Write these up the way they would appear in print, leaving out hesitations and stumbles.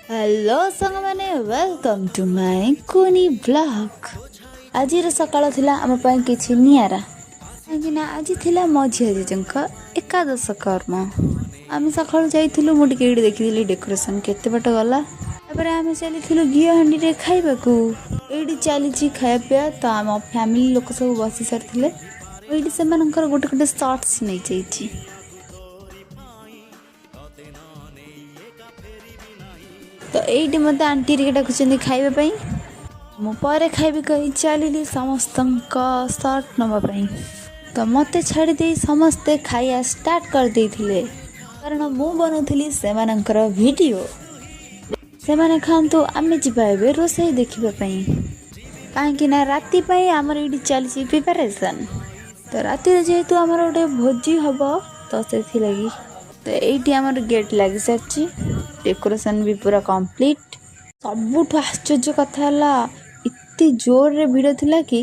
Hello ସାଙ୍ଗମାନେ, welcome to my କୁନି blog. ଆଜିର ସକାଳ ଥିଲା ଆମ ପାଇଁ କିଛି ନିଆରା, କାହିଁକିନା ଆଜି ଥିଲା ମଝିଆ ଜେଜେଙ୍କ ଏକାଦଶ କର୍ମ। ଆମେ ସକାଳୁ ଯାଇଥିଲୁ। ମୁଁ ଟିକେ ଏଇଠି ଦେଖିଥିଲି ଡେକୋରେସନ୍ କେତେ ବାଟ ଗଲା। ତାପରେ ଆମେ ଚାଲିଥିଲୁ ଘିଅ ହାଣ୍ଡିରେ ଖାଇବାକୁ। ଏଇଠି ଚାଲିଛି ଖାଇବା ପିଇବା। ତ ଆମ ଫ୍ୟାମିଲି ଲୋକ ସବୁ ବସି ସାରିଥିଲେ। ଏଇଠି ସେମାନଙ୍କର ଗୋଟେ ଗୋଟେ ସଟ୍ସ ନେଇଯାଇଛି। ତ ଏଇଠି ମୋତେ ଆଣ୍ଟି ଟିକେ ଡାକୁଛନ୍ତି ଖାଇବା ପାଇଁ। ମୁଁ ପରେ ଖାଇବି କହି ଚାଲିଲି ସମସ୍ତଙ୍କ ସଟ୍ ନେବା ପାଇଁ। ତ ମୋତେ ଛାଡ଼ିଦେଇ ସମସ୍ତେ ଖାଇବା ଷ୍ଟାର୍ଟ କରିଦେଇଥିଲେ, କାରଣ ମୁଁ ବନାଉଥିଲି ସେମାନଙ୍କର ଭିଡ଼ିଓ। ସେମାନେ ଖାଆନ୍ତୁ, ଆମେ ଯିବା ଏବେ ରୋଷେଇ ଦେଖିବା ପାଇଁ, କାହିଁକି ନା ରାତି ପାଇଁ ଆମର ଏଇଠି ଚାଲିଛି ପ୍ରିପାରେସନ୍। ତ ରାତିରେ ଯେହେତୁ ଆମର ଗୋଟେ ଭୋଜି ହେବ, ତ ସେଥିଲାଗି। ତ ଏଇଠି ଆମର ଗେଟ୍ ଲାଗିସାରିଛି, ଡେକୋରେସନ୍ ବି ପୁରା କମ୍ପ୍ଲିଟ୍। ସବୁଠୁ ଆଶ୍ଚର୍ଯ୍ୟ କଥା ହେଲା, ଏତେ ଜୋରରେ ଭିଡ଼ ଥିଲା କି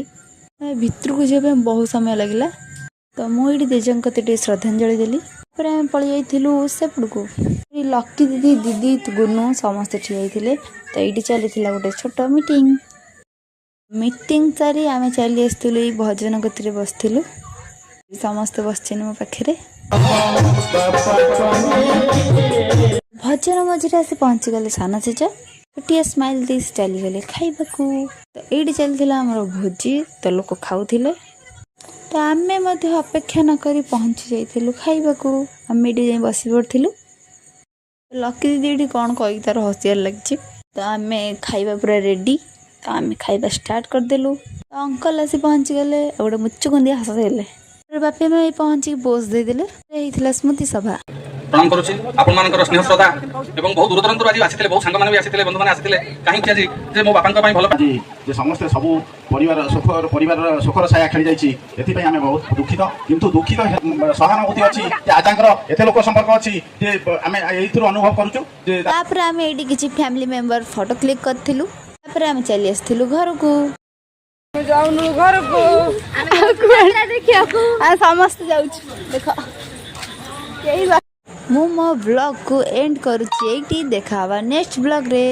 ଭିତରକୁ ଯିବା ପାଇଁ ବହୁତ ସମୟ ଲାଗିଲା। ତ ମୁଁ ଏଇଠି ଜେଜେଙ୍କ କତିରେ ଟିକେ ଶ୍ରଦ୍ଧାଞ୍ଜଳି ଦେଲି। ତାପରେ ଆମେ ପଳେଇ ଯାଇଥିଲୁ ସେପଟକୁ। ଏଠି ଲକି ଦିଦି, ଦିଦି, ଗୁନୁ ସମସ୍ତେ ଠିଆ ହେଇଥିଲେ। ତ ଏଇଠି ଚାଲିଥିଲା ଗୋଟେ ଛୋଟ ମିଟିଂ। ମିଟିଂ ସାରି ଆମେ ଚାଲି ଆସିଥିଲୁ, ଏଇ ଭଜନ କତିରେ ବସିଥିଲୁ। ସମସ୍ତେ ବସିଛନ୍ତି ମୋ ପାଖରେ। ଭଜନ ମଝିରେ ଆସି ପହଞ୍ଚିଗଲେ ସାନ ଜେଜ। ଛୋଟିଆ ସ୍ମାଇଲ୍ ଦେଇ ସେ ଚାଲିଗଲେ ଖାଇବାକୁ। ତ ଏଇଠି ଚାଲିଥିଲା ଆମର ଭୋଜି। ତ ଲୋକ ଖାଉଥିଲେ, ତ ଆମେ ମଧ୍ୟ ଅପେକ୍ଷା ନ କରି ପହଞ୍ଚି ଯାଇଥିଲୁ ଖାଇବାକୁ। ଆମେ ଏଇଠି ଯାଇ ବସି ପଡ଼ିଥିଲୁ। ଲକି ଦିଦି ଏଇଠି କ'ଣ କହିକି ତାର ହସିବାର ଲାଗିଛି। ତ ଆମେ ଖାଇବା ପୁରା ରେଡ଼ି। ତ ଆମେ ଖାଇବା ଷ୍ଟାର୍ଟ କରିଦେଲୁ। ତ ଅଙ୍କଲ ଆସି ପହଞ୍ଚିଗଲେ ଆଉ ଗୋଟେ ମୁଚୁକୁନ୍ଦିଆ ହସ ଦେଲେ। ବାପି ମା ପହଞ୍ଚିକି ପୋଜ ଦେଇଦେଲେ। ହେଇଥିଲା ସ୍ମୃତି ସଭା। ପ୍ରଣାମ କରୁଛି। ଆପଣମାନଙ୍କର ସ୍ନେହ, ଶ୍ରଦ୍ଧା ଏବଂ ବହୁ ଦୂର ଦୂରାନ୍ତରୁ ଆଜି ଆସିଥିଲେ, ବହୁ ସାଙ୍ଗମାନେ ବି ଆସିଥିଲେ, ବନ୍ଧୁମାନେ ଆସିଥିଲେ। କାହିଁକି ଆଜି ଯେ ମୋ ବାପାଙ୍କ ପାଇଁ ଭଲ ଆଜି ଯେ ସମସ୍ତେ ସବୁ ପରିବାର ସୁଖ, ପରିବାରର ସୁଖର ଛାୟା ଖେଳି ଯାଇଛି, ଏଥିପାଇଁ ଆମେ ବହୁତ ଦୁଃଖିତ। କିନ୍ତୁ ଦୁଃଖିତ ସହାନୁଭୂତି ଅଛି ଯେ ଆଜାଙ୍କର ଏତେ ଲୋକ ସମ୍ପର୍କ ଅଛି ଯେ ଆମେ ଏଇଥିରୁ ଅନୁଭବ କରୁଛୁ ଯେ ତାପରେ ଆମେ ଏଇଠି କିଛି ଫ୍ୟାମିଲି ମେମ୍ବର ଫଟୋ କ୍ଲିକ୍ କରିଥିଲୁ। ତାପରେ ଆମେ ଚାଲି ଆସିଥିଲୁ ଘରକୁ। ଯାଉନୁ ଘରକୁ। ଦେଖିବାକୁ ସମସ୍ତେ ଯାଉଛୁ, ଦେଖ କେହି। ମୁଁ ମୋ ବ୍ଲଗ୍କୁ ଏଣ୍ଡ କରୁଛି ଏଇଠି। ଦେଖା ହବା ନେକ୍ସଟ ବ୍ଲଗ୍ରେ।